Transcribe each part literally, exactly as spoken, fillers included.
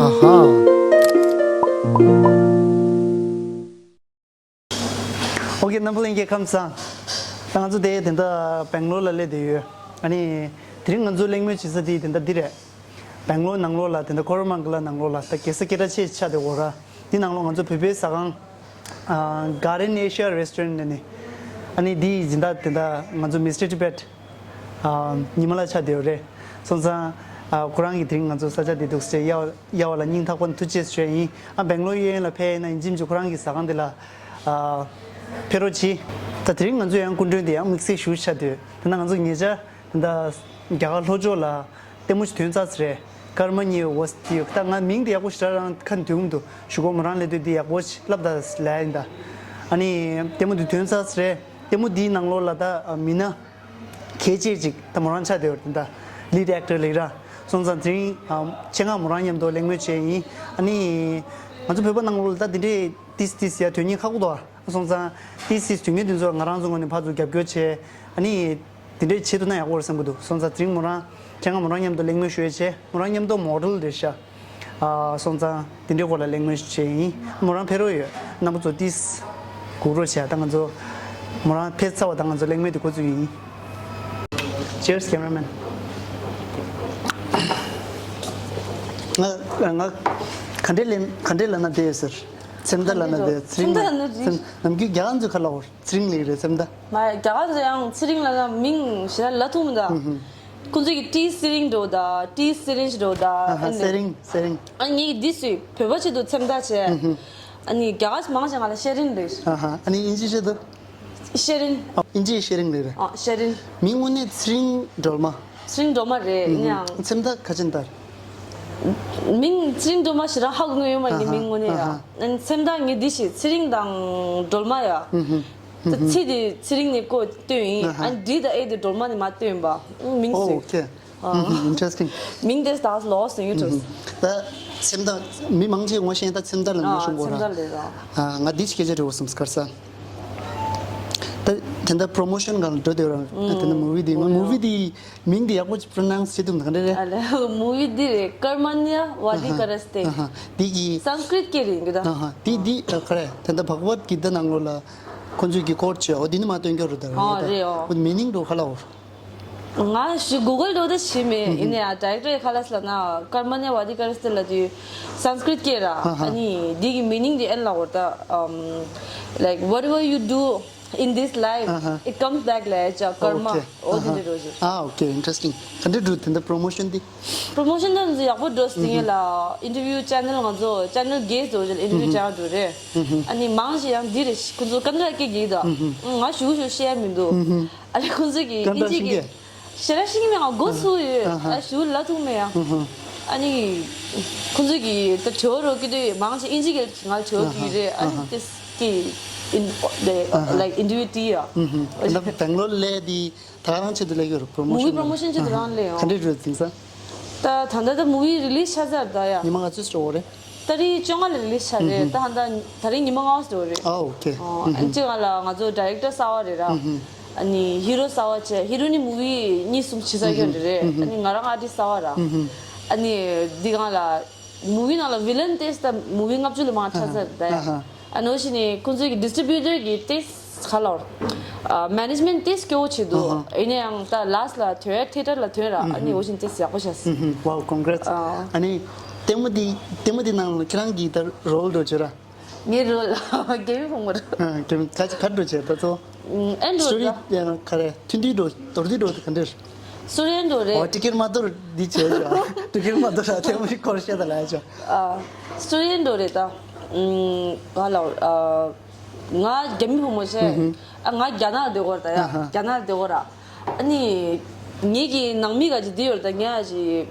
ཨོ་ཁེ། རྣམ་པ་ལྷན་རྒྱས་ཁམས་བཟང་། ད་ང་ཚོ་དེ་དེ་འདྲ་སྦེང་ལོར་ལ་སླེབས་བསྡད་ཡོད། ཨ་ནི་དེ་རིང་ང་ཚོ་གླེང་མོལ་བྱེད་ས་དེ་དེ་འདྲ་འདི་རེད། སྦེང་ལོར་ནང་ལོགས་ལ་དེ་འདྲ་ཀོ་ར་མང་ག་ལ་ནང་ལོགས་ལ་ད་རྒྱལ་ས་ཀེ་ཊ་ཆེ་ཆགས་བསྡད་ཡོད་ར། འདི་ནང་ལོགས་ང་ཚོ་བོད་པའི་ཟ་ཁང་Garden Asia Restaurant ནས་ནི། ཨ་ནི་འདི་སྦྱིན་བདག་དེ་འདྲ་ང་ཚོ Mister Tibet ཉི་མ་ལགས་ཆགས་བསྡད་ཡོད་རེད། སོང་ཙང་ཁོ་རང་གིས་དེ་རིང་ང་ཚོ་ས་ཆ་དེ་འདུག་སེ་དབྱར་དབྱར་བ་ལ་སྙིང་ཐག་པ་ནས་ཐུགས་རྗེ་ཆེ་ཞུ་ཡ་ཡིན། ཨ་སྦེང་ལོར་གཡས་གཡོན་ལ་ཕེབས་ཡིན་ན་ཡིན་གཅིག་མིན་གཅིག་ཁོ་རང་གི་ཟ་ཁང་དེ་ལ་ཨ་ཕེབས་རོགས་གྱིས། ད་དེ་རིང་ང་ཚོ་ཡང་སྐུ་མགྲོན་དེ་ཡང་དམིགས་བསལ་ཞུ་ཆ་དུས་དེ་ན་ང་ཚོ་ཉེ་ཆར་ད་ལྟ་རྒྱ་གར་ལྷོ་ཕྱོགས་ལ་ལྟད་མོ་ཞིག་ཐོན་ཚར་རེད། ཀརྨ་ཉི་ཝོ་སི་ཊི། ད་ང་མིང་དེ་ཡག་པོ་ཞེ་དྲག་རང་ཁ་འདོན་གི་མི་འདུག་ཞུ་གོ། མོ་རང་ལས་དུས་དེ་ཡག་པོ་ཞིག་ལབ་ད་ལ་ཡིན་ད། ཨ་ནི་ལྟད་མོ་དེ་ཐོན་ཚར་རེད། ལྟད་མོ་དེའི་ནང་ལོགས་ལ་ད་མི་སྣ་གལ་ཆེ་ཅིག་ད་མོ་རང་ཆགས་བསྡད་ཡོད་རེད་ད། ལིཌ་ཨེག་ཊར་ལབ་ར། སོང་ཙང་དེ་རིང་ཨམ་ཆེད་མངགས་མོ་རང་མཉམ་དུ་གླེང་མོལ་བྱས་ཡིན། ཨ་ནི་ང་ཚོ་བོད་པ་ནང་ལོགས་ལ་ད་དེ་འདྲའི་ཏིས་ཏིས་ཡ་དོན་སྙིང་ཁག་པོ་འདུག་སོང་ཙང་ཏིས་ཏིས་དོན་སྙིང་དེ་ཚོ་ང་རང་ཚོ་ངོས་ནས་ཕར་ཚུར་རྒྱབ་སྐྱོར་བྱས། ཨ་ནི་དེ་འདྲའི་བྱེད་ཐུབ་ན་ཡག་པོ་རེད་བསམ་གྱི་འདུག་སོང་ཙང་དེ་རིང་མོ་རང་ཆེད་མངགས་མོ་རང་མཉམ་དུ་གླེང་མོལ་ཞུ་ཡ་བྱས། མོ་རང་མཉམ་དུ་མོ་ཌེལ་རེད་ཤག་ཨ་སོང་ཙང་དེ་འདྲའི་སྐོར་ལ་གླེང་མོལ་བྱས་ཡིན། མོ་རང་ཕེབས་རོགས་ཡོད། རྣམ་པ་ཚོ་ཏིས་སྒུག་རོགས་བྱས། ད་ང་ཚོ་མོ་རང་ཕེབས་ཚར་བ་ད་ང་ཚོ་གླེང་མོལ་དེ་འགོ་བཙུགས་ཡིན། Cheers, cameraman. ང་ང་ག་འདྲས་ལབ་ག་འདྲས་ལབ་ན་བདེ་ཡོད་ཟེར། ཚེམ་མདའ་ལབ་ན་བདེ། ཚེ་རིང་ལབ། ཚེམ་ནམ་རྒྱུན་རྒྱ་གར་ཚོས་ག་ལབ་ཡོད། ཚེ་རིང་ལབ་ཀྱི་རེད། ཚེམ་མདའ། མ་རྒྱ་གར་ཚོས་ཡང་ཚེ་རིང་ལབ་ན་མིང་ཞེ་དྲག་ལབ་ཐུབ་མི་འདུག་ཁོང་ཚོས་ཀྱི་ཏི་སི་རིང་འགྲོ་ད། ཏི་སི་རིང་འགྲོ་ད། ཨ་ཧ། ཨ་ནི་སི་རིང་སི་རིང་། ཨ་ངས་འདི་སུས་བོད་པ་ཆེད་དུ་ཚེམ་མདའ་བྱས། ཨ་ནི་རྒྱ་གར་མང་ཆེ་ང་ལ་ཤེ་རིན་རེད། ཨ་ཧ། ཨ་ནི་དབྱིན་ཇི་ཆེད་དུ། ཤེ་རིན། ཨ་དབྱིན་ཇིའི་ཤེ་རིན་ལབ་རེད། ཨ་ཤེ་རིན། མིང་དངོས་གནས་ཚེ་རིང་སྒྲོལ་མ། ཚེ་རིང་སྒྲོལ་མ་རེད། ཡིན་ཡང་། ཚེམ་མདའ་ག་ཅན་ལྟར། མིང་ཚེ་རིང་སྒྲོལ་མ་ཞེ་དྲག་ཧ་གོ་མྱོང་མ་ཡིན། ཨ་ཧ། མིང་དངོས་གནས་ཡ། ཨ་ཧ། ཨ་ནི་ཚེམ་མདའ་ངས་འདི་བྱས། ཚེ་རིང་དང་སྒྲོལ་མ་ཡ། ཚེ་དེ་ཚེ་རིང་ནས་བཀོད་བཏོན་ཡིན། ཨ་ཧ། ཨ་ནི་འདི་དང་ཨེ་དེ་སྒྲོལ་མ་ནས་མར་བཏོན་པ། མིང་ཨོ་ཟེར། ཨོ་ཁེ། ཨ། Interesting. མིང་དེ་ད་ལོགས་སུ་ཡོད་འགྲོ། ད་ཚེམ་མདའ་མི་མང་ཆེ་ངོ་ཤེས་ད་ཚེམ་མདའ་ལ་ངོ་ཤེས་གོ་ར། ཚེམ་མདའ་ལ་ར། ཨ་ང་འདི་སྐད་ཆ་དྲི་བ་སམ་སྐར་ས། ད་དེ་འདྲ་པྲོ་མོ་ཤོན་གང་འགྲོ་དེ་ར། ད་དེ་འདྲ་མུ་ཝི་དེ་ང་མུ་ཝི་དེ་མིང་དེ་ཡག་པོ་པྲོ་ནའུན་སི་བྱེད་ཐུབ་ན་ག་འདྲ་རེད། ཨ་ལེ་མུ་ཝི་འདི་རེད། ཀརྨ་ཉ་ཝ་དི་ཀ་ར་སྟེ། ཨ་ཧ། འདི་གི་སཾ་སྐྲྀཏ་སྐད་རེད་འདི་ད། ཨ་ཧ། འདི་འདི་ག་རེ་ད་ད་བྷག་ཝད་གི་ཏ་ནང་ལོགས་ལ་ཁོང་ཚོས་ཀྱི་ཀོ་ཊ་བྱས། འོ་འདི་ནི་མ་སྟོན་རྒྱུ་རེད་ད། ཨ་རེད་ཨོ། འོ་མི་ནིང་འགྲོ་ག་ལ་འོ། ང་ཞུ་གུ་གལ་འགྲོ་ད་ཤི་མེད། ཡིན་ནའི་ཌའི་རེག་ཊར་ག་ལ་སི་ལབ་ན་ཀརྨ་ཉ་ཝ་དི་ཀ་ར་སྟེ་ལབ་དུས་སཾ་སྐྲྀཏ་སྐད་ར། ཨ་ཧ། ཨ་ནི་འདི་གི་མི་ནིང་འདི་ཨེ་ལབ་འོ་ད། Like whatever you do in this life, ཨ་ཧ། it comes back ལབ་ཡ་ཅག་ཀརྨ། ཨོ་ཁེ། ཨོ་དེ་འདྲ་འགྲོ་ཞིག་ཨ་ཨོ་ཁེ། Interesting. ག་འདྲ་འགྲོ་དེ་འདྲ་པྲོ་མོ་ཤོན་འདི། པྲོ་མོ་ཤོན་འདི་ཡག་པོ་འགྲོ་སྟེ་ཡིན་ལ། ཨིན་ཊར་བིའུ་ཆེ་ནལ་ང་ཚོ་ཆེ་ནལ་བརྒྱད་ཙམ་ཅིག་ལ་ཨིན་ཊར་བིའུ་བྱ་འགྲོ་རེད། ཨ་ནི་མང་ཞིག་ཡང་འདི་རེད། ཁོང་ཚོ་ཀ་ན་ཌ་སྐད་རྒྱག་གི་ད། ང་ཞུ་ཞུ་བཤད་ཡ་མི་འདུག་ཨ་ནི་ཁོང་ཚོ་གིས་ཨིན་ཇི་གི་ཞེ་དྲག་ཤེས་ཀྱི་མེད། ང་མགོ་ཚོས་ཡོད། ཨ་ཞུ་ལབ་ཐུབ་མེད་ཡ། ཨ་ནི་ཁོང་ཚོ་གིས་ད་དྲི་བ་རོ་ཀི་དུས་མང་ཆེ་ཨིན་ཇི་གི་ང་དྲི་བ་ཀི་རེད། ཨ་ནི་དེ་ཀི་ཨིན་ལའིཀ་ཨིན་ཊར་བིའུ་དེ་ཡ། ད་སྦེང་ལོར་སླེབས་དེ་ད་ག་རང་ཆེད་དུ་སླེབས་ཡོད་རེད། པྲོ་མོ་ཤོན་མུ་ཝི་པྲོ་མོ་ཤོན་ཆེད་དུ་རང་སླེབས་ཡོད། ག་འདྲ་རེད་དེང་སང་། ད་ད་ལྟ་ད་མུ་ཝི་རི་ལིས་ཆགས་ཚར་ད་ཡ། ཉི་མ་ག་ཚོད་འགྲོ་གི་རེད། ཏ་རིག་བཅོ་ལྔ་ལ་རི་ལིས་ཆགས་རེད། ད་ད་ད་རིང་ཉི་མ་ལྔ་པ་འགྲོ་གི་རེད། ཨ་ཨོ་ཁེ། ཨ་ནི་གཅིག་ང་ལ་ང་ཚོ་ཌའི་རེག་ཊར་གསར་པ་རེད་ར། ཨ་ནི་ཧི་རོ་གསར་པ་བྱས། ཧི་རོ་ནི་མུ་ཝི་གཉིས་གསུམ་བྱེད་ས་ཡོད་རེད། ཨ་ནི་ང་རང་ཨར་ཊིསི་གསར་པ་ར། ཨ་ནི་འདི་ང་ལ་མུ་ཝི་ནང་ལ་བི་ལན་ཏོག་ཙམ་ད་མུ་ཝི་ལྔ་བཅུ་ལས་མང་ཆགས་ཚར་ད་ཡ། ཨ་ནི་འོ་ཞིག་ནི་ཁོང་ཚོའི་གི་ཌིས་ཊི་བིའུ་ཊར་གི་ཏོག་ཙམ་ག་ལབ་དགོས་རེད། ཨ་མེ་ནེ་ཇི་མེན་ཊི་ཏོག་ཙམ་སྐྱོ་བོ་བྱེད་འདུག་ཨ་ཧ། ཡིན་ན་ཡང་ད་ལཱ་སི་ལ་ཐོན་ཡ་ཐི་ཡེ་ཊར་ལ་ཐོན་ར། ཨ་ནི་འོ་ཞིག་ཏོག་ཙམ་ཡག་པོ་ཆགས་སོང་། ཨ་ཧ། Wow, congrats. ཨ་ནི་ལྟད་མོ་འདི་ལྟད་མོ་འདི་ནང་ལ་ཁྱེད་རང་གི་ད་རོལ་འགྲོ་བྱོས་ར། ངའི་རོལ་རྒྱ་མི་བུ་མོ་ར། ཨ་རྒྱ་མི་ད་ཅི་ག་འགྲོ་བྱས་ད་ཚོ། ཨེ་འགྲོ་སི་ཊོ་རི་ར། ཡང་ག་རེ་ཐུང་ཐུང་འགྲོ་མདོར་བསྡུས་འགྲོ་ག་འདྲ་རེད། སི་ཊོ་རི་ཨེ་འགྲོ་རེད། ཨོ་ཊི་ཀེཊ་མ་གཏོར་འདི་བྱས་ཆོག་ཊི་ཀེཊ་མ་གཏོར་ར་ལྟད་མོ་ཞིག་སྐོར་བཤད་ད་ལ་ཆོག་ཨ་སི་ཊོ་རི་ཨེ་འགྲོ་རེད་ད། ཨུམ་ག་ལབ་ཨ། ང་རྒྱ་མི་བུ་མོ་བྱས། ཨ་ང་རྒྱ་ནག་ལ་སྡོད་ཀྱི་ཡོད་རེད་ད་ཡ། ཨ་ཧ། རྒྱ་ནག་ལ་སྡོད་ཀྱི་ཡོད་ར། ཨ་ནི་ངེད་ཀྱི་ནང་མི་ག་ཅིག་འདི་ཡོད་རེད་ད། ངའི་ཨ་ཅེ་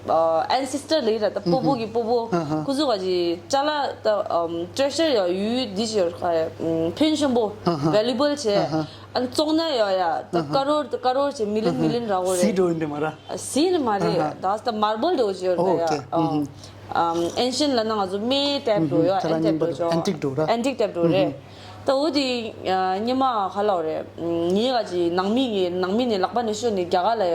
ཨེན་སེ་སི་ཊར་ལབ་ཀྱི་རེད་ད། སྤོ་བོ་གི་སྤོ་བོ། ཨ་ཧ། ཁོ་ཚོ་ག་ཅིག་ཅ་ལག་ད་ཨམ་ཊི་རེ་ཤར་ཡ་ཡུལ་འདི་ཅིག་ཡོད་རེད་ཁ་ཡ། ཕོན་ཆེན་པོ། ཨ་ཧ། བེ་ལུ་ཨེ་བལ་བྱས། ཨ་ཧ། ཨ་ནི་བཙོང་ན་ཡ་ཡ་ད་ཀ་རོར་ད་ཀ་རོར་བྱས། མི་ལིན་མི་ལིན་རག་གི་ཡོད་རེད། སི་འགྲོ་ཡིན་དེ་མ་ར། སི་ནི་མ་རེད། ཨ་ཧ། ད་ད་མར་བལ་འདྲ་བོ་ཅིག་ཡོད་རེད་ད་ཡ། ཨོ་ཨོ་ཁེ། ཨ་ཨེན་ཤན་ལབ་ན་ང་ཚོ་སྨན་ཊའིཔ་འདྲ་བོ་ཡ། ཨེན་ཊིག་འདྲ་བོ་ཅིག་ཨེན་ཊིག་འདྲ་བོ་ར། ཨེན་ཊིག་ཊའིཔ་འདྲ་བོ་རེད། ད་འོ་དེ་སྔོན་མ་ག་ལབ་དགོས་རེད། ངའི་ག་ཅིག་ནང་མི་གི་ནང་མི་ནས་ལག་པ་ནས་ཤོར་ནས་རྒྱ་གར་ལ་ཡ།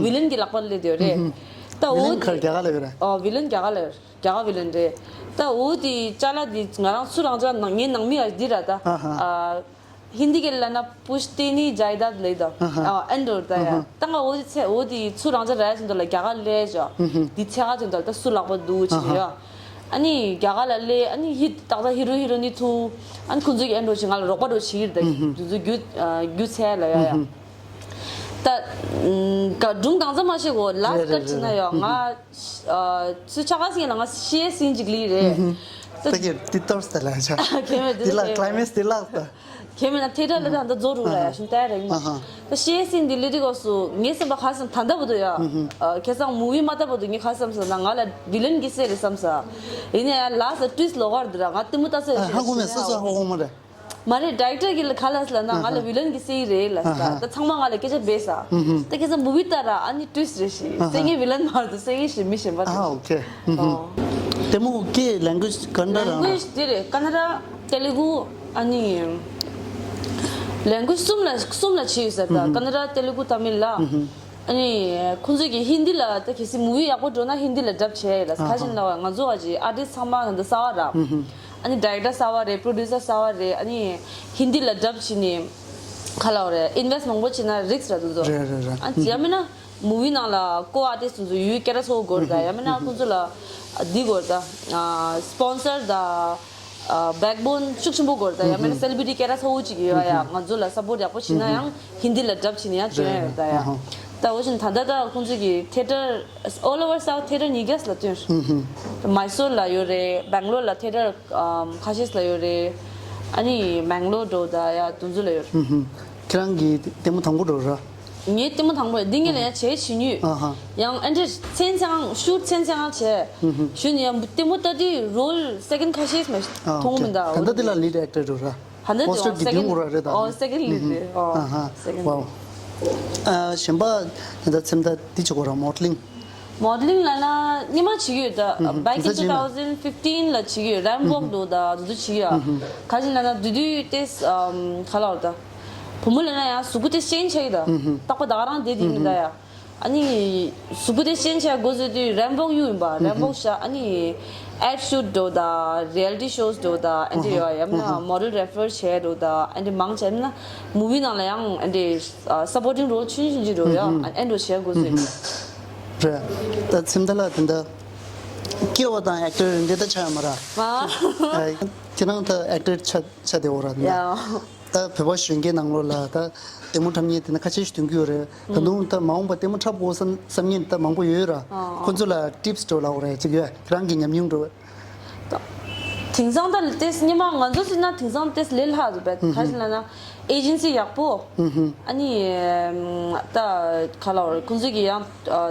བི་ལན་གྱི་ལག་པ་ལ་སླེབས་བསྡད་ཡོད་རེད། ད་འོ་ཝི་ལན་ག་རེ་རྒྱ་གར་ལ་ཡོད་རེད། ཨོ་ཝི་ལན་རྒྱ་གར་ལ་ཡོད། རྒྱ་གར་ཝི་ལན་རེད། ད་འོ་དེ་ཅ་ལག་དེ་ང་རང་ཚུར་རང་ཅག་ནང་ངའི་ནང་མི་ཡ་འདི་ར་ད། ཨ་ཧ། ཨ། ཧིན་དི་སྐད་ལ་ན་པུཤྟེ་ནི་ཇའི་དཱད་ལེ་ད། ཨ་ཧ། ཨ་ཨེན་ཌོར་ད་ཡ། ཨ་ཧ། ད་ང་འོ་དེ་ཚེ་འོ་དེ་ཚུར་རང་ཅག་ར་ཡ་ཅན་དོ་ལ་རྒྱ་གར་ལེ་ཇོ། ཨ་ཧ། དེ་ཚེ་ག་ཅན་དོ་ལ་ད་སུ་ལག་པ་འདུག་ཅི་ཨ་ཧ། ཡ། ཨ་ནི་རྒྱ་གར་ལ་ལེ་ཨ་ནི་ཧི་ཏག་ཏག་ཧི་རུ་ཧི་རུ་ནི་ཐུ། ཨ་ནི་ཁོང་ཚོ་གི་ཨེན་ཌོར་ཅི་ང་ལ་རོགས་པ་རོགས་བྱེད་ཀྱི་རེད་ད། ཨ་ཧ། དེ་ཚོ་རྒྱུ་ཨ་རྒྱུ་ཚད་ལ་ཡ་ཡ། ཨ་ཧ། ད་ཨམ་ག་སྒྲུང་གང་ཚང་མ་བཤད་གོ་ལ་སི་ཊི་རེད་ཀཊ་རེད་བྱས་ན་ཡོ། རེད། ང་ཨ་ཚུ་ཆ་ག་སིང་ལ་ང་ཤེས་སིང་ཅིག་ལི་རེད། ད་ད་གི་ཏི་ཏོར་སྟེ་ལ་ཆ། ཁེ་མེད་དེ་དེ་ལ་ལ་ཁེ་ཀླའི་མེག་སི་དེ་ལགས་ད། ཁེ་མེད་ན་ཐེ་ཏྲ་ལ་ད་ད་རྫོ་རུ་ལ་ཡ་ཤུན་ཏའི་རེད་མ། ཨ་ཧ། ད་ཤེས་སིང་དེ་ལི་དི་གོ་སུ་ངའི་སེམས་པ་ཁ་སང་ད་ལྟ་བུ་དུ་ཡ། ཨ་ཁེ་སང་མུ་ཝི་མ་ལྟ་བུ་དུ་ངའི་ཁ་སང་སོ་ན་ང་ལ་བི་ལན་གི་སེ་རེད་བསམ་ས། ཡིན་ན་ཡ་ལ་སི་ཊི་ཊུ་ཝིསྟ་ལོག་གར་དུ་ར་ང་ཏི་མུ་ཏ་སེ་ཧ་གོ་མེད་སོ་སོ་ཧ་གོ་མ་རེད། མ་རེད། ཌའི་རེག་ཊར་གྱིས་ལ་ག་ལབ་སོང་ལབ་ན་ང་ལ་ཝི་ལན་གྱི་སེ་ཡི་རེད་ལབ་སོང་། ད་ཚང་མ་ང་ལ་སྐད་ཆ་བས་ས། ད་ཁྱེད་ཚོ་མུ་ཝི་ལྟ་ར་ཨ་ནི་ཊུ་ཝིསྟ་རེད་ཤི། སེ་ངའི་ཝི་ལན་མ་རེད་སེ་ངའི་ཤི་མི་གཞན་པ་རེད། ཨ་ཨོ་ཁེ། ལྟད་མོ་སྐད་ལེང་གུ་ཨེཇ་ག་འདྲ་རང་ལེང་གུ་ཨེཇ་དེ་རེད། ཀ་ན་ཌ། ཏེ་ལུ་གུ། ཨ་ནི་ལེང་གུ་ཨེཇ་གསུམ་ལ་གསུམ་ལ་བྱས་ཡོད་ས་རེད། ད་ཀ་ན་ཌ། ཏེ་ལུ་གུ། ཏ་མིལ་ལ། ཨ་ནི་ཁོང་ཚོས་ཀྱི་ཧིན་དི་ལ་ད་གལ་སྲིད་མུ་ཝི་ཡག་པོ་འགྲོ་ན་ཧིན་དི་ལ་ཌབ་བྱས་ཡོད་ལ། ཁ་ཤས་ལ་ང་ཚོ་བ་ཅི་ཨར་ཊིསི་ཊི་ཚང་མ་ང་ཚོ་གསར་པ་ར། ཨ་ནི་ཌའི་རེག་ཊར་གསར་པ་རེད། པྲོ་ཌིའུ་སར་གསར་པ་རེད། ཨ་ནི་ཧིན་དི་ལ་ཌབ་བྱས་ནས་ག་ལབ་རེད། ཨིན་ཝེསི་མང་པོ་བྱས་ན་རིསྐ་ར་དུ་ཚོ། རེད་རེད་རེད། ཨ་ནི་ཡང་མིན་ན་མུ་ཝི་ནང་ལ་ཀོ་ཨར་ཊིསི་ཊི་དུ་ཚོ་ཡུལ་སྐད་ར་ཚོ་དགོས་རེད་ད། ཡང་མིན་ན་ཁོང་ཚོ་ལ་འདི་དགོས་རེད་ད། སི་པོན་སར་ད། ཨ་བེག་བོན་ཤུགས་ཆེན་པོ་དགོས་རེད་ད། ཡང་མིན་ན་སེ་ལི་བི་རི་ཊི་སྐད་ར་ཚ་བོ་ཅིག་ཡོད་ཡ། ང་ཚོ་ལ་སབ་པོར་ཊི་ཡག་པོ་བྱེད་ན་ཡང་ཧིན་དི་ལ་ཌབ་བྱེད་ན་ཡང་འཇོན་ཡ་ཡོད་ད་ཡ། ད་འོ་བཞིན་ད་ལྟ་ད་ཁོང་ཚོ་གི་ཐེ་ཊར་all over South ཐེ་ཊར་ཉིས་བརྒྱ་ལ་སྟོན། མའི་སོར་ལ་ཡོད་རེད། སྦེང་ལོར་ལ་ཐེ་ཊར་ཁ་ཤས་ལ་ཡོད་རེད། ཨ་ནི་མེང་ལོར་འགྲོ་ད་ཡ་དུ་ཚོ་ལ་ཡོད་རེད། ཁྱེད་རང་གི་ལྟད་མོ་དང་པོ་འགྲོ་ར། ངའི་ལྟད་མོ་དང་པོ་རེད། འདི་ངས་ལ་ཡང་བྱས་བྱེད་ནུས། ཨ་ཧ། ཡང་ཨ་འདྲས་ཚན་ཚན་ཤུཊ་ཚན་ཚན་བྱས། ཞུ་ནས་ཡང་ལྟད་མོ་ལྟ་དུས་རོལ་སེ་ཀེན་ཁ་ཤས་མ་མཐོང་མི་འདུག་ད་ལྟ་འདི་ལ་ལིཌ་ཨེག་ཊར་འགྲོ་ར། ཧ་འདི་པོ་སི་ཊར་གྱི་སེ་ཀེན་ལིཌ་རེད། ཨོ་སེ་ཀེན་ལིཌ་རེད། ཨོ་ཨ་ཧ། སེ་ཀེན་ཝའོ། ཨ་གཞན་པ་ད་ལྟ་སེམས་ཐག་འདི་བྱེད་དགོས་ར་མོ་ཌེ་ལིང་། མོ་ཌེ་ལིང་ལ་ན་སྔོན་མ་བྱེད་ཀྱི་ཡོད་ད། ཨ་back in two thousand fifteen ལ་བྱེད་ཀྱི་ཡོད། རེམ་ཝོག་འདུག་ད་དུ་དུ་བྱེད་ཀྱི་ཡོད། ག་ཅི་ལ་ན་དུ་དུ་ཏེས་ག་ལ་བར་ད་བུ་མོ་ལ་ན་ཡང་གཟུགས་པོ་དེ་ཤེན་ཆགས་ཀྱི་ད། རྟག་པ་ད་ག་རང་དེ་དེ་མི་ད་ཡ། ཨ་ནི་གཟུགས་པོ་དེ་ཤེན་ཆགས་དགོས་ཟེར་དུས་རེམ་ཝོག་གཡུག་ཡིན་པ། རེམ་ཝོག་ཤ་ཨ་ནི་ཨེཌ་ཤུཊ་འགྲོ་ད་རི་ཡལ་ཊི་ཤོས་འགྲོ་ད་ཨ་འདྲ་ཡོད་ཡ། མིན་ན་མོ་ཌེལ་རེ་ཕར་བྱས་འགྲོ་ད་ཨ་འདྲ་མང་ཆེ་མིན་ན་མུ་ཝི་ནང་ལ་ཡང་ཨ་འདྲ་སབ་པོར་ཊིང་རོལ་ཆུང་ཆུང་ཅིག་འགྲོ་ཡ། ཨ་འདྲ་བྱས་དགོས་ཟེར། རེད། ད་སེམས་ཐག་ལ་དེ་འདྲ་སྐྱེ་བ་དང་ཨེག་ཊར་འདི་ལྟ་ཆགས་ཡོད་མ་ར། ཨ་ཁྱེད་རང་ད་ཨེག་ཊར་ཆགས་ཆགས་བསྡད་ཡོད་ར་དེ་འདྲ། ཡ། ད་བོད་པ་གཞོན་སྐྱེས་ནང་ལོགས་ལ་ད་ལྟད་མོ་འཁྲབ་མཁན་དེ་འདྲ་ཁ་ཤས་ཤིག་ཐོན་གྱི་ཡོད་རེད། ད་དུང་ད་མ་འོངས་པ་ལྟད་མོ་འཁྲབ་དགོས་བསམ་བསམ་མཁན་ད་མང་པོ་ཡོད་ར། ཨ་ཁོ་ཚོ་ལ་ཊིབ་སི་འདྲ་བོ་ལབ་དགོས་རེད་ཅིག་ཡོད། ཁྱེད་རང་གི་ཉམས་མྱོང་འདྲ་བོ། ད་དེང་སང་ད་ལྟས་སྙེ་མ་ང་ཚོ་སྲིད་ན་དེང་སང་ལྟས་ལས་ལྷག་འདུག་པས། ག་ཞིག་ལབ་ན་ཨེ་ཇེན་སི་ཡག་པོ། ཨ་ནི་ད་ག་ལབ་དགོས་རེད། ཁོ་ཚོས་ཀྱི་ཡང་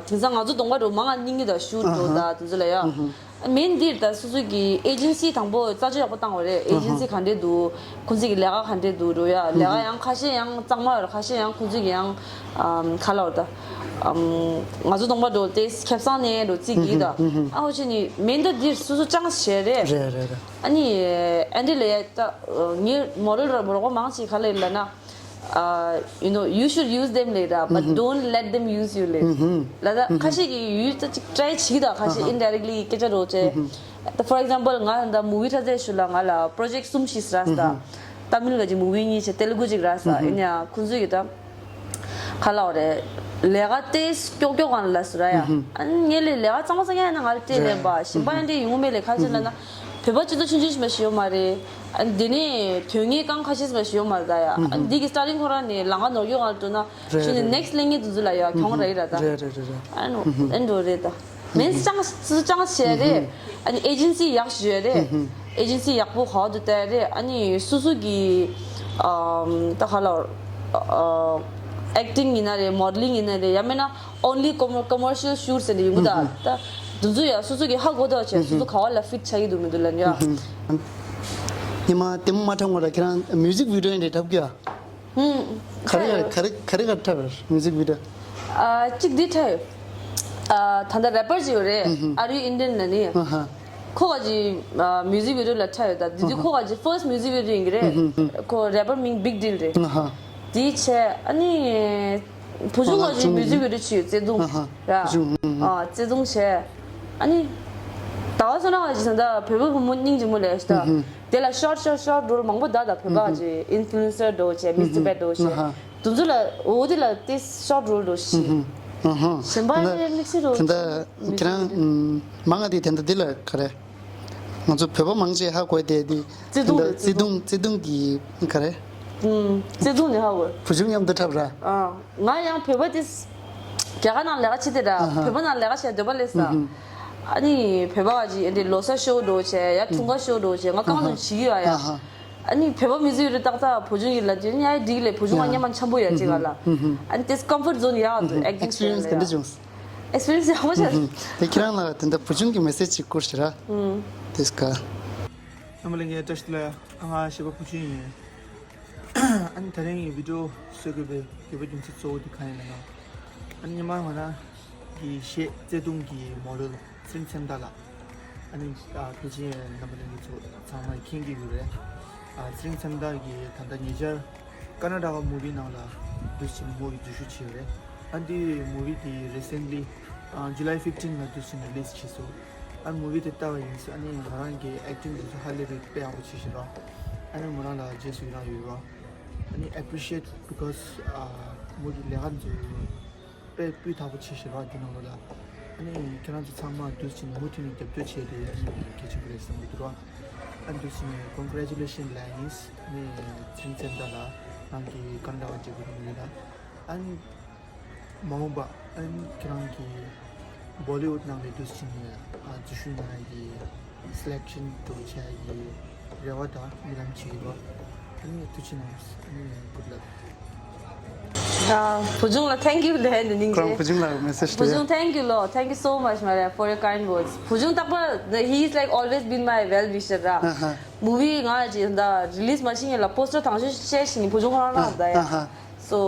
དེང་སང་ང་ཚོ་གདོང་པ་འདྲ་བོ་མང་ང་རྙིང་གི་ད་ཤུ་ཊི་འདྲ་བོ་ད་དེ་ཚོ་ལ་ཡ། མིན་འདིར་ད་སོ་སོ་གི་ཨེ་ཇེན་སི་དང་པོ་རྩ་ཆེ་ཡག་པོ་བཏང་བ་རེད། ཨེ་ཇེན་སི་ག་འདྲས་འདུག་ཁོང་ཚོ་གི་ལས་ཀ་ག་འདྲས་འདུག་འགྲོ་ཡ། ལས་ཀ་ཡང་ཁ་ཤས་ཡང་གཙང་མ་ཡོད་རེད། ཁ་ཤས་ཡང་ཁོང་ཚོ་གི་ཡང་ཨམ་ག་ལབ་དགོས་རེད་ད། ཨམ་ང་ཚོ་གདོང་པ་འགྲོ་དེ་ཁེབས་སང་ནས་འགྲོ་རྩིས་ཀྱི་ད། ཨ་འོ་ཆེ་ནི་མིན་ད་འདིར་སོ་སོ་ཅང་བྱས་རེད། རེད་རེད་རེད། ཨ་ནི་ཨ་འདྲས་ལས་ད་ངའི་མོ་ཌེལ་རོགས་པ་མང་ཆེ་ག་ལབ་ལབ་ན། Uh, you know, you should use them later, but don't let them use you later. ལ་ད་ཁ་ཤས་ཀྱིས་ཡུལ་ད་ཅིག་ཊ་རའི་བྱེད་ད། ཁ་ཤས་ཨིན་ཌའི་རེག་ལི་སྐད་ཆ་རོ་ཆེ། ད་for example ང་ད་མུ་ཝི་འཁྲབ་ཚར་ཞུ་ལ་ང་ལ་པྲོ་ཇེག་གསུམ་བཞི་རག་སོང་ད། ཏ་མིལ་ག་ཅིག་མུ་ཝི་གཉིས་བྱས། ཏེ་ལུ་གུ་ཅིག་རག་སོང་། ཨིན་ཡ་ཁོང་ཚོས་ཀྱི་ད་ག་ལབ་དགོས་རེད། ལས་ཀ་ཏོག་ཙམ་ཀྱོག་ཀྱོག་གང་ལ་ཟེར་ཡ། ཨ་ནི་ངས་ལས་ལས་ཀ་གཙང་མ་གཙང་ཡ་ན་ང་ལ་སྤྲད་ལེན་པ་གཞན་པ་ཡང་འདྲ་ཡོང་མེད་ལས། ཁ་ཆེ་ལ་ན་བོད་པ་སྤྱི་ཚོགས་ཆུང་ཆུང་ཞིག་མ་ཞིག་ཡོད་མ་རེད། ཨ་ནི་དེ་ནས་དོན་གཉེར་གང་ཁ་ཤས་མ་ཞིག་ཡོད་མ་རེད་ད་ཡ། ཨ་ནི་འདི་གི་སི་ཊར་ཊིང་ཁོ་རང་ནས་ལང་ཀ་ནོར་གྱོང་ང་ལ་འགྲོ་ན། རེད་ཞུ་ནས་རེད། ནེག་སི་ཊི་ལེན་གྱི་དུས་ཚོད་ལ་ཡ་གྱོང་རེད་ར་ད། རེད་རེད་རེད་རེད། ཨ་ནི་ཨེ་འགྲོ་རེད་ད། མིན་ཅང་སུ་ཅང་བྱས་རེད། ཨ་ནི་ཨེ་ཇེན་སི་ཡག་ཞུ་རེད། ཨེ་ཇེན་སི་ཡག་པོ་ཧོ་དུ་ཏེ་རེད། ཨ་ནི་སུ་སུ་གི་ཨམ་ད་ག་ལབ་དགོས་རེད། ཨེག་ཊིང་ཡིན་ན་རེད། མོ་ཌེ་ལིང་ཡིན་ན་རེད། ཡང་མིན་ན་only commer- commercial shoots ཟེར་ནས་ཡོང་གི་ད། ད་དུ་ཚོད་ཡ་སོ་སོ་གི་ཧ་གོ་ཐུབ་བྱས། སོ་སོ་ག་བ་ལ་ཕིཊ་ཆགས་ཀྱི་འདུག་མི་འདུག་ལབ་ཡ། ཉི་མ་ལྟད་མོ་མ་འཁྲབ་སྔོན་ལ་ཁྱེད་རང་མིའུ་ཟིག་བི་ཌི་ཡོ་འདྲ་འཁྲབ་ཀྱི་ཡ། ཧུམ། ག་རེ་ག་རེ་ག་རེ་ག་འཁྲབ་མིའུ་ཟིག་བི་ཌི་ཡོ། ཨ་གཅིག་འདི་འཁྲབ་ཡོད། ཨ་ད་ལྟ་རེ་པར་ཅིག་ཡོད་རེད། ཨ་རུ་ཨིན་ཌི་ཡན་ལབ་ནི། ཁོ་ག་ཅིག་མིའུ་ཟིག་བི་ཌི་ཡོ་ལ་འཁྲབ་ཡོད་ད། དེ་དུས་ཁོ་ག་ཅིག་ཕར་སི་མིའུ་ཟིག་བི་ཌི་ཡོ་ཡིན་གྱི་རེད། ཁོ་རེ་པར་མིང་བིག་ཌིལ་རེད། དེ་བྱས་ཨ་ནི། བུ་ཆུང་ང་ཚོའི་མིའུ་ཛིག་བི་ཌི་ཡོ་ཅིག་ཡོད། བརྩེ་དུང་། ཨ་ཧ། ཡ། བུ་ཆུང་། ཨ། བརྩེ་དུང་བྱས། ཨ་ནི། ཟླ་བ་བསོད་ནམས་ལགས་ཀྱིས་ད་ལྟ་བོད་པའི་བུ་མོ་སྙིང་རྗེ་མོ་ལབ་ཤག་དེ་ལ་ཤོར་ཤོར་ཤོར་རོལ་མང་པོ་ད་ལྟ་བོད་པ་ཅིག་ཨིན་ཕུ་ལུ་ཨེན་སར་འདྲ་བོ་བྱས། མིས་ཊར་བེཊ་འདྲ་བོ་བྱས། ཨ་ཧ། དེ་ཚོ་ལ་འོ་དེ་ལ་དེ་ཤོར་རོལ་འདྲ་བོ་ཞིག་ཨ་ཧ། གཞན་པ་ད་ལྟ་དམིགས་བསལ་འདྲ་བོ་ད་ལྟ་ཁྱེད་རང་ཨམ། མང་ང་དེ་ད་ལྟ་འདི་ལ་ག་རེ། ང་ཚོ་བོད་པ་མང་ཆེ་ཧ་གོ་དེ་དེ་བརྩེ་དུང་ད་རེད། བརྩེ་དུང་། བརྩེ་དུང་གི་ག་རེ། ཨུམ། བརྩེ་དུང་ནི་ཧ་གོ། བུ་ཆུང་མཉམ་དུ་འཁྲབ་ར། ཨ། ང་ཡང་བོད་པ་དེ་རྒྱ་གར་ནང་ལས་ཀ་བྱེད་དེ་ར། ཨ་ཧ། བོད་པ་ནང་ལས་ཀ་བྱེད་འདོད་པ་སླེབས་ས། ཨུམ། ཨ་ནི་བོད་པ་བ་ཅིག་ཨེ་འདྲ་ལོ་གསར་ཤོ་འདྲ་བོ་བྱས། ཡ་འཁྲུངས་སྐར་ཤོ་འདྲ་བོ་བྱས། ང་རྐང་ཨ་ཧ། བཙུགས་བྱེད་ཀྱི་ཡོད་ཡ། ཨ་ཧ། ཨ་ནི་བོད་པ་མིའུ་ཛིག་བི་ཌི་ཡོ་ཏག་ཏག་བུ་ཆུང་གིས་ལབ་དུས་ཨ་ནི་ཡ་འགྲིག་ལེ། བུ་ཆུང་ང་ཡ་སྔོན་མ་འཆམ་པོ་ཡོད་ཅིག་ག་ལ། ཨུམ། ཨ་ནི་དེ་ཀམ་ཕོར་ཛོན་ཡག་འདུག་ཨེག་ཊིང་ཨེགས་པི་རི་ཡན་སི་ག་འདྲ་བྱུང་། ཨེགས་པི་རི་ཡན་སི་ཡག་པོ་ཆགས། ཨུམ། དེ་ཁྱེད་རང་ལ་དེ་འདྲ་བུ་ཆུང་གི་མེ་སེ་ཇི་ཅིག་བསྐུར་ཤིག་ར། ཨུམ། དེ་སྐད། རྣམ་པ་ལྷན་རྒྱས་བཀྲ་ཤིས་བདེ་ལེགས། ང་ཞེས་པ་བུ་ཆུང་ཡིན། ཨ་ནི་དེ་རིང་གི་བི་ཌི་ཡོ་བཟོ་དགོས་པའི་དགོས་པའི་རྒྱུ་མཚན་གཙོ་བོ་དེ་གང་ཡིན་ལབ་ན། ཨ་ནི་སྔོན་མ་ང་རང་གི་གཞས་བརྩེ་དུང་གི་མོ་ཌེལ་ཚེ་རིང་ཚེ་མདའ་ལགས། ཨ་ནི་ཨ་ཕལ་ཆེར་རྣམ་པ་ལྷན་རྒྱས་ཚོ་ཚང་མས་མཁྱེན་གྱི་ཡོད་རེད། ཨ་ཚེ་རིང་ཚེ་མདའ་གིས་ད་ལྟ་ཉེ་ཆར་ཀར་ནཱ་ཊ་ཀ་མུ་བི་ནང་ལ་འདུག་སེ་བྱས་ནས་མོ་གིས་འཛུལ་ཞུགས་བྱས་ཡོད་རེད། ཨ་འདི་མུ་བི་འདི་རི་སེན་ལི་ཨ་ཇུ་ལའི་ཕིཕ་ཊིན་ལ་འདུག་སེ་རི་ལིས་བྱས་སོང་། ཨ་མུ་བི་དེ་ལྟ་བ་ཡིན་ཙང་ཨ་ནི་ང་རང་གི་ཨེག་ཊིང་དེ་ཚོ་ཧ་ལས་པའི་དཔེ་ཡག་པོ་བྱས་ཤག་ར། ཨ་ནི་མོ་རང་ལ་རྗེས་སུ་ཡི་རང་ཡོད་ར། ཨ་ནི་ཨེ་པི་རི་ཤི་ཨེཊ་བི་ཀོ་སི་ཨ་མོ་གི་ལས་ཀ་འཛུགས་དཔེ་སྤུས་དག་པོ་བྱས་ཤག་ར་འདི་ནང་ལོགས་ལ། ཨ་ནི་ཁྱེད་རང་ཚོ་ཚང་མ་འདུག་སེ་བྱས་ནས་མུ་མཐུད་ནས་རྒྱབ་སྐྱོར་བྱས་ཏེ་ཨ་ནི་གལ་ཆེན་པོ་རེད་བསམ་གྱི་འདུག་ར། ཨ་འདུག་སེ་བྱས་ནས་ཀོན་གྷ་རེ་ཅུ་ལེ་ཤན་ལ་ཡིན། ཨ་ནི་ཚེ་རིང་ཚེ་མདའ་ལགས་རང་གི་ཀར་ནཱ་ཊ་ཀ་འབྲས་སྤུངས་ནས་ཡིན་ལ། ཨ་ནི་མ་འོངས་པ་ཨ་ནི་ཁྱེད་རང་གི་བོ་ལི་ཝུཌ་ནང་ལ་འདུག་སེ་བྱས་ནས་ཨ་འཛུལ་ཞུགས་གནང་ཡག་གི་སི་ལེག་ཤན་འགྲོ་བྱ་ཡག་གི་རེ་བ་དང་སྨོན་ལམ་བྱེད་ཀྱི་ཡོད། ཨ་ནི་ཐུགས་རྗེ་གནང་། ཨ་ནི་གུཌ་ལག། ཨ། བུ་ཆུང་ལ་thank you ལབ་ཡ་འདི་སྙིང་རྗེ། ཁོ་རང་བུ་ཆུང་ལ་མེ་སེ་ཇི་བུ་ཆུང་thank you ལོ། Thank you so much མ་རེད། For your kind words. བུ་ཆུང་རྟག་པར་he is like always been my well wisher ར། ཨ་ཧ། མུ་བི་ང་ཅིག་ད་རི་ལིས་མ་བྱེད་སྔོན་ལ་པོ་སི་ཊར་དང་ཤོས་བཤད་བཞིན་བུ་ཆུང་ཁོ་རང་རང་ད་ཡ། ཨ་ཧ། So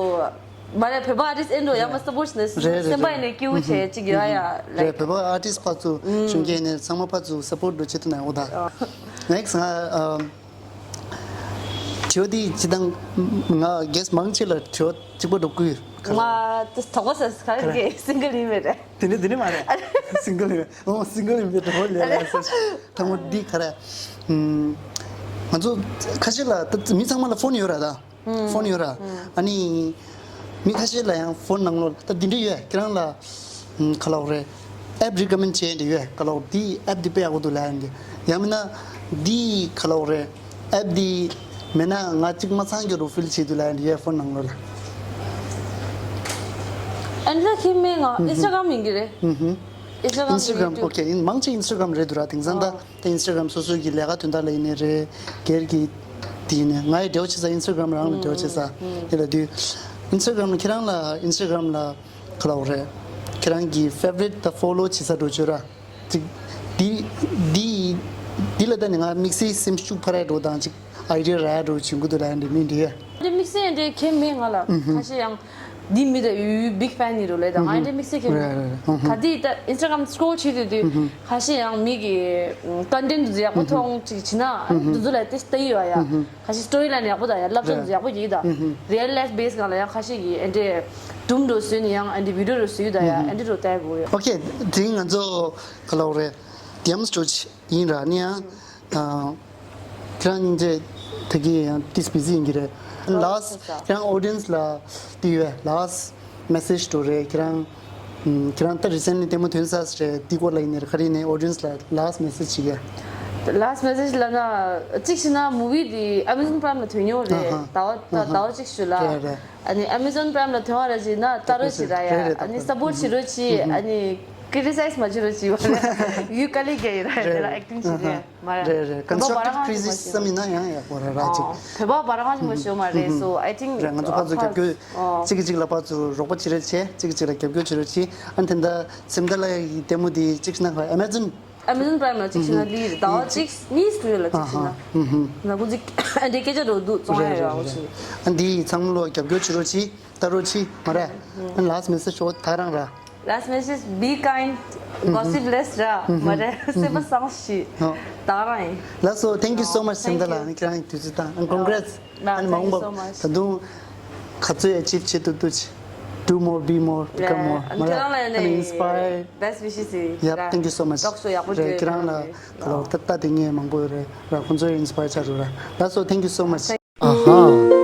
མ་རེད། བོད་པ་ཨར་ཊིསི་ཨེ་འགྲོ་ཡ་མ་སབ་པོར་ཊི་བྱས་ནས་རེད་རེད་སེམས་པ་ཡིན་ནས་སྐྱིད་པོ་བྱས་ཅིག་ཡོད་ཡ། རེད། བོད་པ་ཨར་ཊིསི་ཕར་ཚུར་གཞོན་སྐྱེས་ནས་ཚང་མ་ཕར་ཚུར་སབ་པོར་ཊི་འགྲོ་བྱེད་ཐུབ་ན་འོ་ད། Next ང་ཨ། དྲི་བ་འདི་སྤྱིར་བཏང་ང་གེ་སི་མང་ཆེ་ལ་དྲི་བ་གཅིག་པ་འདྲ་བསྐུར་ག་རེ། ང་དེ་དོགས་པ་ཟ་ག་རེ་ག་རེ་གེ་སིང་གལ་ཡིན་མེད་རེད། དེ་ནི་དེ་ནི་མ་རེད། སིང་གལ་ཡིན་མེད། ཨོ་སིང་གལ་ཡིན་མེད་འདྲ་བོ་ལས་ལས་ཟེར། དང་པོ་འདི་ག་རེ། ང་ཚོ་ཁ་ཤས་ལ་ད་མི་ཚང་མ་ལ་ཕོན་ཡོད་ར་ད། ཕོན་ཡོད་ར། ཨ་ནི་མི་ཁ་ཤས་ལ་ཡང་ཕོན་ནང་ལོགས་ད་འདི་འདྲ་ཡོད་ཁྱེད་རང་ལ། ག་ལབ་རེད། ཨེབ་རི་ཀོ་མེན་ཌི་བྱས་འདི་ཡོད་ག་ལབ་འདི་ཨེབ་འདི་དཔེ་ཡག་པོ་འདུག་ལབ་ཡ་འདི། ཡང་མིན་ན་འདི་ག་ལབ་རེད། ཨེབ་འདི་མེད་ན་ང་གཅིག་མ་ཚང་རྒྱུ་རུ་ཕིལ་བྱེད་འདུག་ལབ་ཡ་འདི་ཡོད་ཕོན་ནང་ལོགས་ལ། ཨེན་ཌི་ར་ཁྱིམ་མེད་ང་ཨིན་སི་ཊ་གྷ་རམ་ཡིན་གྱི་རེད། ཨིན་སི་ཊ་གྷ་རམ་ཨིན་སི་ཊ་གྷ་རམ་ཡུ་ཊུབ། ཨོ་ཁེ་ཡིན་མང་ཆེ་ཨིན་སི་ཊ་གྷ་རམ་རེད་འདུག་ར། དེང་སང་ད་ཨ་ད་ཨིན་སི་ཊ་གྷ་རམ་སོ་སོ་གི་ལས་ཀ་དོན་དག་ལ་ཡིན་ནའི་རེད། སྒེར་གྱི་དེ་ཡིན་ནའི་ང་ཡི་འབྲེལ་བ་བྱེད་ས་ཨིན་སི་ཊ་གྷ་རམ་རང་ལ་འབྲེལ་བ་བྱེད་ས་དེ་ལ་དུས། ཨིན་སི་ཊ་གྷ་རམ་ལ་ཁྱེད་རང་ལ་ཨིན་སི་ཊ་གྷ་རམ་ལ་ག་ལབ་རེད། ཁྱེད་རང་གི་ཕེ་ཝ་རི་ཊི་དང་ཕོ་ལོ་བྱེད་ས་འགྲོ་བྱོས་ར། ཅིག་འདི་འདི་འདི་ལ་ད་ནི་ང་དམིགས་བསལ་སེམས་ཤུགས་འཕར་ཡ་འགྲོ་དང་ཅིག་ཨའི་ཌི་ཡ་རག་ཡ་འགྲོ་བྱུང་གི་འདུག་ལབ་ཡ་འདི་མིན་འདི་ཡ། འདི་དམིགས་བསལ་འདི་ཁྱད་མེད་ང་ལ་ཁ་ཤས་ཡང་འདི་མི་ད་ཡུ་ཡུ་བིག་ཕེན་ཡིན་རུ་ལས་དང་ང་འདི་དམིགས་བསལ་ཁྱད་མེད། རེད་རེད་རེད། ག་དེ་ད་ཨིན་སི་ཊ་གྷ་རམ་སི་ཀོ་རོལ་བྱེད་དུས་དུས་ཁ་ཤས་ཡང་མི་གི་ཀོན་ཊེན་ཊི་འདི་ཚོ་ཡག་པོ་མཐོང་ཅིག་བྱེད་ན་འདི་ཚོ་ལ་ཏེ་ལྟ་ཡི་བ་ཡ། ཁ་ཤས་སི་ཊོ་རི་ལའིན་ཡག་པོ་དང་ཡ་བསླབ་བྱ་ཡག་པོ་ཡིན་ད། རི་ཡལ་ལའིཕ་བེ་སི་སྒང་ལ་ཡང་ཁ་ཤས་ཀྱིས་ཨེ་འདྲས་སྒྲུང་འདྲ་བཟོས་ནས་ཡང་ཨེ་འདྲས་བི་ཌི་ཡོ་འདྲ་བཟོས་ད་ཡ་ཨེ་འདྲས་འདྲ་ལྟ་དགོས་ཡོད། ཨོ་ཁེ། དེ་ང་ཚོ་ག་ལབ་རེད། ཌི་ཨེམ་འདྲ་ཡིན་ར་ནི་ཡང་ཁྱེད་རང་སྙིང་རྗེ་ད་གི་ཡང་ཏིས་བི་ཟི་ཡིན་གྱི་རེད། ལཱསི་ཁྱེད་རང་ཨོ་ཌི་ཡེན་སི་ལ་དེ་ཡོད་ལཱསི། མེ་སེ་ཇི་འགྲོ་རེད་ཁྱེད་རང་། ཁྱེད་རང་ད་རི་སེན་ལི་ལྟད་མོ་ཐོན་ས་རེད་འདི་སྐོར་ལ་ཡིན་ནའི་ག་རེ་ཡིན་ནའི་ཨོ་ཌི་ཡེན་སི་ལ་ལཱསི་མེ་སེ་ཇི་ཅིག་ཡ། ལཱསི་མེ་སེ་ཇི་ལབ་ན་གཅིག་བྱས་ན་མུ་བི་འདི་ཨ་མེ་ཛོན་པ་རའེམ་ལ་ཐོན་ཡོང་རེད། ཨ་ཧ། ཟླ་བ་ཟླ་བ་གཅིག་ཤུལ་ལ། རེད་རེད། ཨ་ནི་ཨ་མེ་ཛོན་པ་རའེམ་ལ་ཐོན་བ་ར་བྱས་ན་ལྟ་རོགས་བྱེད་ར་ཡ། རེད་རེད། ཨ་ནི་སབ་པོར་བྱེད་རོགས་བྱེད། ཨ་ནི་ཀི་རི་ཊི་སའི་ཛི་མ་བྱེད་རོགས་བྱེད་བ་ར། ཡུལ་དཀའ་ལས་རྒྱག་ཡི་ར་དེ་ལ་ཨེག་ཊིང་བྱེད་དེ། མ་རེད། རེད་རེད། ཀོན་སི་ཊྲག་ཊིབ་ཁི་རི་ཊི་སིཛམ་ཡིན་ན་ཡང་ཡག་པོ་རེད་ར་ཅིག་བོད་པ་བར་ཁང་ཆེན་པོ་ཞུ་མ་རེད། So I think རེད། ང་ཚོ་ཕར་ཚུར་རྒྱབ་སྐྱོར་གཅིག་གིས་གཅིག་ལ་ཕར་ཚུར་རོགས་པ་བྱེད་རེས་བྱས། གཅིག་གིས་གཅིག་ལ་རྒྱབ་སྐྱོར་བྱེད་རེས་བྱས། ཨ་ནི་དེ་འདྲ་སེམས་དར་ལགས་ཀྱི་ལྟད་མོ་དེ་གཅིག་ན་ཨ་མེ་ཛོན། ཨ་མེ་ཛོན་པ་རའེམ་ལ་གཅིག་བྱས་ན་ལི་རེད། ཟླ་བ་གཅིག་གཉིས་སུ་ལ་གཅིག་བྱས་ན། ང་ཀུན་གཅིག་འདི་སྐད་ཆ་འགྲོ་འདུག་བཙོང་ཡ་ཡོད་འོ་ཞིག་ཨ་འདི་ཚང་མ་ལོ་རྒྱབ་སྐྱོར་བྱེད་རོགས་བྱས། ལྟ་རོགས་བྱས་མ་རེད། ཨ་ནི་ལཱསི་མེ་སེ་ཇི་ཤོ་ད་རང་ར། Last message, be kind, gossip less ར། མ་རེད། སེམས་པ་བཟང་ཞིག་ད་རང་ཡིན། ལགས་སོ། Thank you so much སེམས་དར་ལགས། ཨ་ནི་ཁྱེད་རང་གི་དུས་ཚོད་བཏང་། And congrats. ཨ་ནི་མ་འོངས་པ་ད་དུང་ག་ཚོད་ཨེ་ཅིབ་བྱེད་ཐུབ་ཐུབ་བྱེད། do more, be more, become more. ཁྱེད་རང་ལ་ཡིན་ནའི་Inspire. Best wishes. Yep, thank you so much. Talk show ཡག་པོ་བྱས་རེད། ཁྱེད་རང་ལ་ད་ལོ་ད་ལྟ་དེ་ངས་མང་པོ་རེད་ར། ཁོང་ཚོའི་inspire ཆགས་འགྲོ་ར། That's all. Thank you so much. ཨ་ཧ།